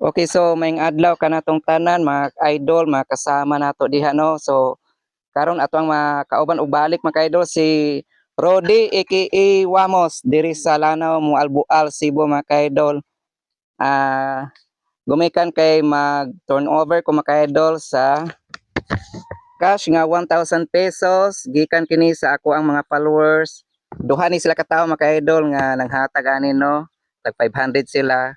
Okay, so maayong adlaw kanatong tanan, mga idol, mga kasama nato diha, no. So karon ato ang mga kauban og balik, mga idol, si Rody aka Wamos diri sa Lanao, Moalboal, Cebu, mga idol. Gumikan kay mag turnover ko, mga idol, sa cash nga 1,000 pesos gikan kini sa ako ang mga followers. Duha ni sila katawo, mga idol, nga nanghatag ani, no. Tag 500 sila.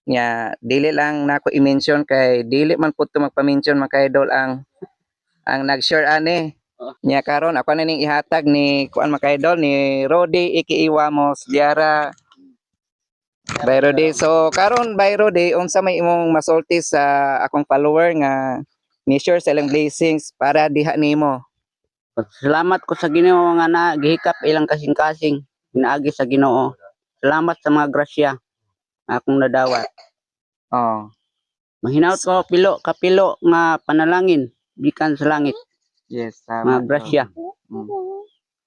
Nya dili lang nako i-mention kay dili man pud to magpa-mention, mga idol, ang nag-share ani. Nya karon ako na ning ihatag ni kuan, mga idol, ni Rody aka Wamos diara. Bay Rody. So karon, Bay Rody, unsa may imong masulti sa akong follower nga ni share sa ilang blessings para diha nimo? Salamat ko sa Ginoo nga na gihikap ilang kasing-kasing pinaagi sa Ginoo. Salamat sa mga grasya akong nadawat. Mahinaot ko pilo kapilo nga panalangin gikan sa langit, Yes, tama. mga grasya.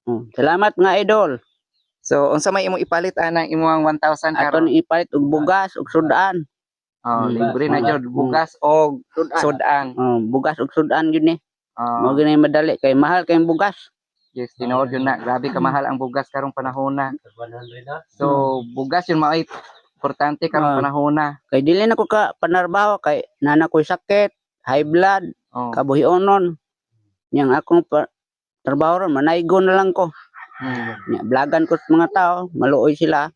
Oh, salamat nga idol. So unsa may imong ipalit anang imong 1,000 Ato karon? ni ipalit og bugas og sudan. Oh, libre na jud bugas og sudan. Oh, bugas og sudan gyud ni. Oh. Mao gyud ni madali kay mahal kay bugas. Yes, tinuod yun na. Grabe kamahal ang bugas karong panahon na. So, bugas yun mao'y importante karong panahon na. Kay dili na ko ka panarbaho kay nana ko'y sakit, high blood, kabuhionon. Yang akong trabaho ron, manaygo na lang ko. Nya, blagan ko sa mga tao, maluoy sila.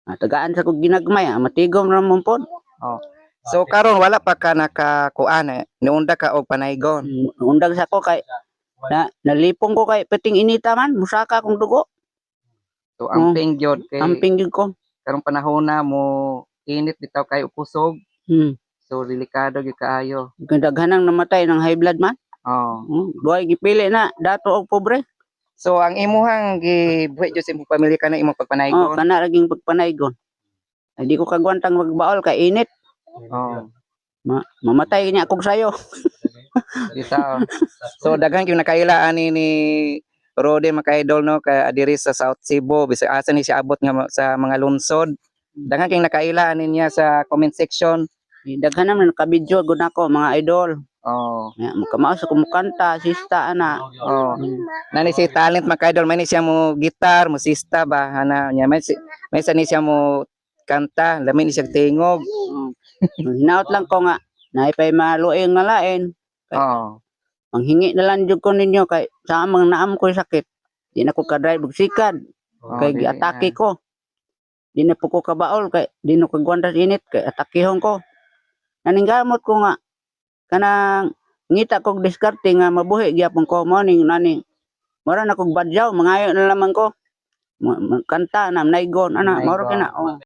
Tagaan sa kong ginagmay, matigom ra man pod. So karon wala pa ka nakakuan eh. Niunda ka og panaygon? Undag sa ko kay na nalipong ko kay peting inita man, musaka akong dugo. So amping gyud kay Amping gyud ko. Karong panahon na mo init bitaw kay kusog. So delikado gyud kaayo. Daghanang namatay ng high blood man. Duhay gipili na dato og pobre. So ang imuhang gibuhi jud sa imong pamilya kana imong Oh, pagpanaygon? kana laging pagpanaygon. Ay, di ko kagwantang magbaol kay init. Mamatay niya akong sayo. Bitaw. So daghan gyud nakaila ani ni Rode, mga idol, no, kay diri sa South Cebu, bisag asa ni siya abot nga sa mga lungsod. Daghan kay nakaila ani niya sa comment section. Daghan naman nakabidyo gud nako, mga idol. Ya, makamao sa kumukanta, sista ana. Oh. Nani si talent, mga idol, may ni siya mo gitar, mo sista ba ana niya, may sa ni siya mo kanta, lami ni siya tingog. Hinaot lang ko nga naipay maluoy nga lain. Manghingi na lang jud ko ninyo kay sa amang naam ko sakit. Di na ko ka-drive og sikad kay Dili giatake na. ko. Di na po ko kabaol kay di na ko kagwanda sa init kay atakihon ko. Naninggamot ko nga kanang ngita kog diskarte nga mabuhi gyapon ko mo ning nani. Mura na kog badyaw, mangayo na lamang ko. Kanta na naygon ana, mura Naygon. kina. Oh.